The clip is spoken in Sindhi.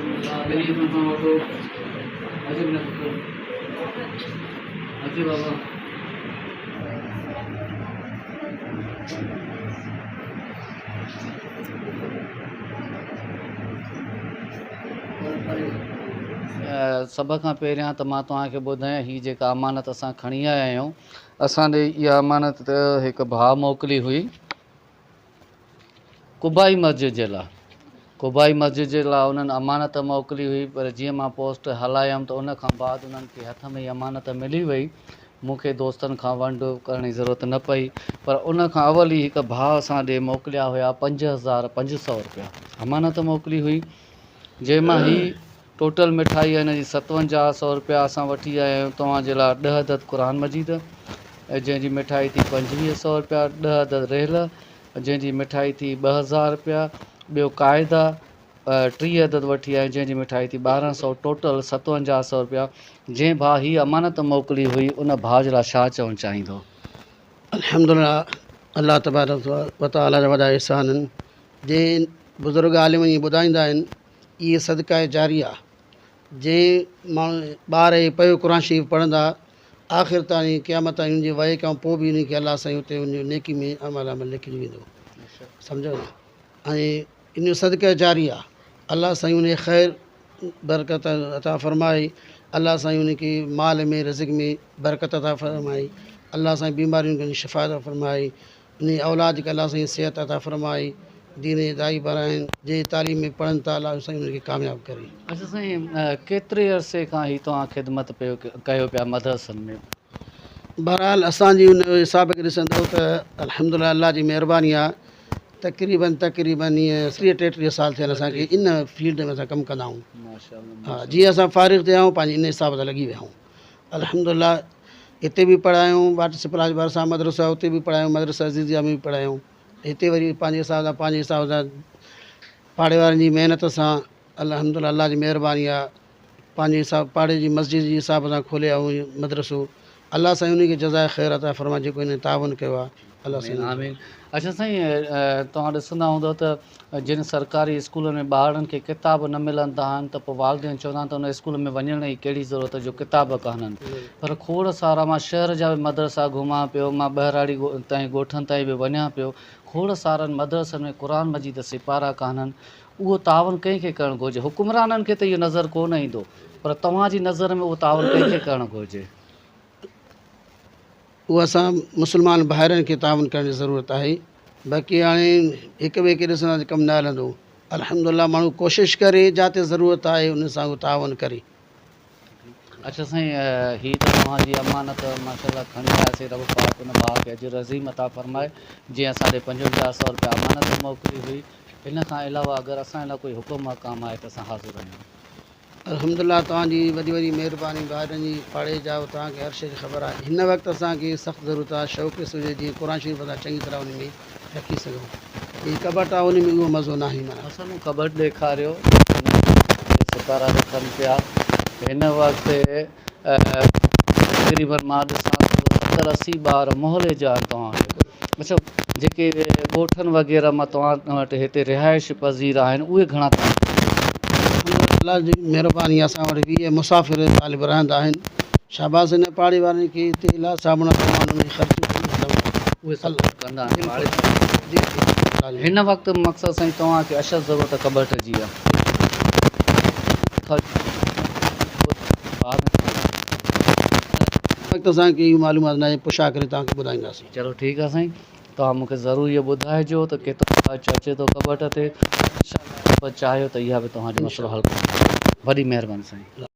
سڀ کان پهريان ته مان توهان کي ٻڌايان هي جيڪا امانت اسان کڻي آيا آهيون اسان ڏي اها امانت هڪ ڀاء موڪلي هئي قبائي مسجد جي لاء قبائي مسجد جي لاء انهن امانت موڪلي هئي پر جيئن مان پوسٽ هلايم ته ان کان بعد انهن کي هٿ ۾ ئي امانت ملي وئي مون کي دوستن کان ونڊ ڪرڻ جي ضرورت نه پئي پر ان کان اول ئي هڪ ڀاء اسان ڏي موڪليا هيا 5500 روپيا امانت موڪلي هئي جنهن مان هي ٽوٽل مٺائي هن جي 5700 روپيا اسان وٺي آيا آهيون توهان جي لاء ڏهه عدد قرآن مجيد جنهن جي مٺائي ٿي 2500 روپيا ڏهه عدد ريل جنهن جي مٺائي ٿي 2000 روپيا ٻيو قاعده 30 عدد وٺي آيا آهيون جنهن جي مٺائي ٿي 1200 ٽوٽل 5700 روپيا جنهن ڀاء هي امانت موڪلي هئي ان ڀاء جي لاء ڇا چوڻ چاهيندو؟ الحمدلله الله تبارڪ وتعالي جا وڏا احسان آهن جنهن بزرگ عالم ائين ٻڌائيندا آهن اهي صدقه جاريه جنهن ماڻهو ٻار ۽ پيو قرآن شريف پڙهندا آخر تائين قيامت تائين ان جي وئي کان پوء به ان کي الله سائين اتي ان جو نيڪي ۾ اعمال عمل لکجي ويندو سمجهو نه ۽ ان جو صدقه جاريه الله سائين ان کي خير برڪت عطا فرمائي الله سائين ان کي مال ۾ رزق ۾ برڪت عطا فرمائي الله سائين بيمارين کي شفا عطا فرمائي انهي اولاد کي الله سائين صحت عطا فرمائي دين جي داعي بڻائين جي تعليم ۾ پڙهن ٿا الله سائين انهن کي ڪامياب ڪري. اچا سائين ڪيتري عرصي کان هي توهان خدمت پيو ڪيو پيا مدرسن ۾؟ بهرحال اسان جي ان حساب کي ڏسندو ته الحمدلله الله جي مهرباني آ تقريبن تقريبن ائين 30 33 سال ٿيا آهن اسان کي ان فيلڊ ۾ اسان ڪم ڪندا آهيون ها جيئن اسان فارغ ٿيا آهيون پنهنجي ان حساب سان لڳي ويا آهيون الحمدلله هتي به پڙهايون واٽر سپلاء جي ڀرسان مدرسو آهي اتي به پڙهايون مدرسه عزيزيه ۾ به پڙهايون هتي وري پنهنجي حساب سان پنهنجي حساب سان پاڙي وارن جي محنت سان الحمدلله الله جي مهرباني آهي پنهنجي حساب پاڙي جي مسجد جي حساب سان کولي آيون مدرسو الله سائين انهي کي جزاء خير عطا فرمائي جيڪو هن تعاون ڪيو آهي الله سائين آمين اچا سائين توهان ڏسندا هوندؤ ته جن سرڪاري اسڪولن ۾ ٻارڙن کي ڪتاب نه ملندا آهن ته پوء والدين چوندا آهن ته ان اسڪول ۾ وڃڻ جي ڪهڙي ضرورت جو ڪتاب ڪانهن پر کوڙ سارا مان شهر جا به مدرسا گهمان پيو مان ٻهراڙي تائين ڳوٺن تائين به وڃان پيو کوڙ سارن مدرسن ۾ قرآن مجيد سيپارا ڪانهن اهو تعاون ڪنهن کي ڪرڻ گهرجي حڪمرانن کي ته اهو نظر ڪو نه ايندو پر توهان جي نظر ۾ اهو تعاون ڪنهن کي ڪرڻ گهرجي؟ اهو اسان مسلمان ڀائرن کي تعاون ڪرڻ جي ضرورت آهي باقي هاڻي هڪ ٻئي کي ڏسڻ سان ڪم نه هلندو الحمدلله ماڻهو ڪوشش ڪري جاتي ضرورت آهي ان سان اهو تعاون ڪري. اڇا سائين هي ته توهان جي امانت ماشاءالله کڻي آياسين رب پاڪ ان ڀاء کي اجر عظيم عطا فرمائي جنهن اسان ڏي 55 سئو رپيا امانت موڪلي هئي ان کان علاوه اگر اسان لاء ڪوئي حڪم احڪام آهي ته اسان حاضر آهيون. الحمدالله توهان جي وڏي وڏي مهرباني ڀائرن جي پاڙي جا توهان کي هر شي جي خبر آهي هن وقت اسان کي سخت ضرورت آهي شوڪيس هجي جيئن قرآن شريف اسان چڱي طرح ان ۾ رکي سگهون جيئن ڪٻٽ آهي ان ۾ اهو مزو ناهي معنيٰ. اسان نون ڪٻٽ ڏيکاريو ستارا رکن پيا هن وقت تقريبن مان ڏسان ٿو 70 80 ٻار محلي جا آهن توهان وٽ اڇا جيڪي ڳوٺن وغيره مان توهان وٽ هتي رهائش پذير آهن اهي گهڻا توهان وٽ؟ الله جي مهرباني اسان وٽ 20 مسافر طالب رهندا آهن شاباس هن پاڙي وارن کي تيلا صابڻ سامان انهن جي خرچ اهي سپورٽ ڪندا آهن پاڙي وارا هن وقت مقصد سائين توهان کي اشد ضرورت ڪٻٽ جي آهي. وقت اسان کي اهو معلومات ناهي پڇا ڪري توهان کي ٻڌائينداسين. چلو ٺيڪ آ سائين توهان مون کي ضرور اهو ٻڌائجو ته ڪيترو خرچ اچي ٿو ڪٻٽ تي انشاء الله رب چاهيو ته اها به توهان جو مسئلو حل ڪنداسين وڏي مهرباني سائين.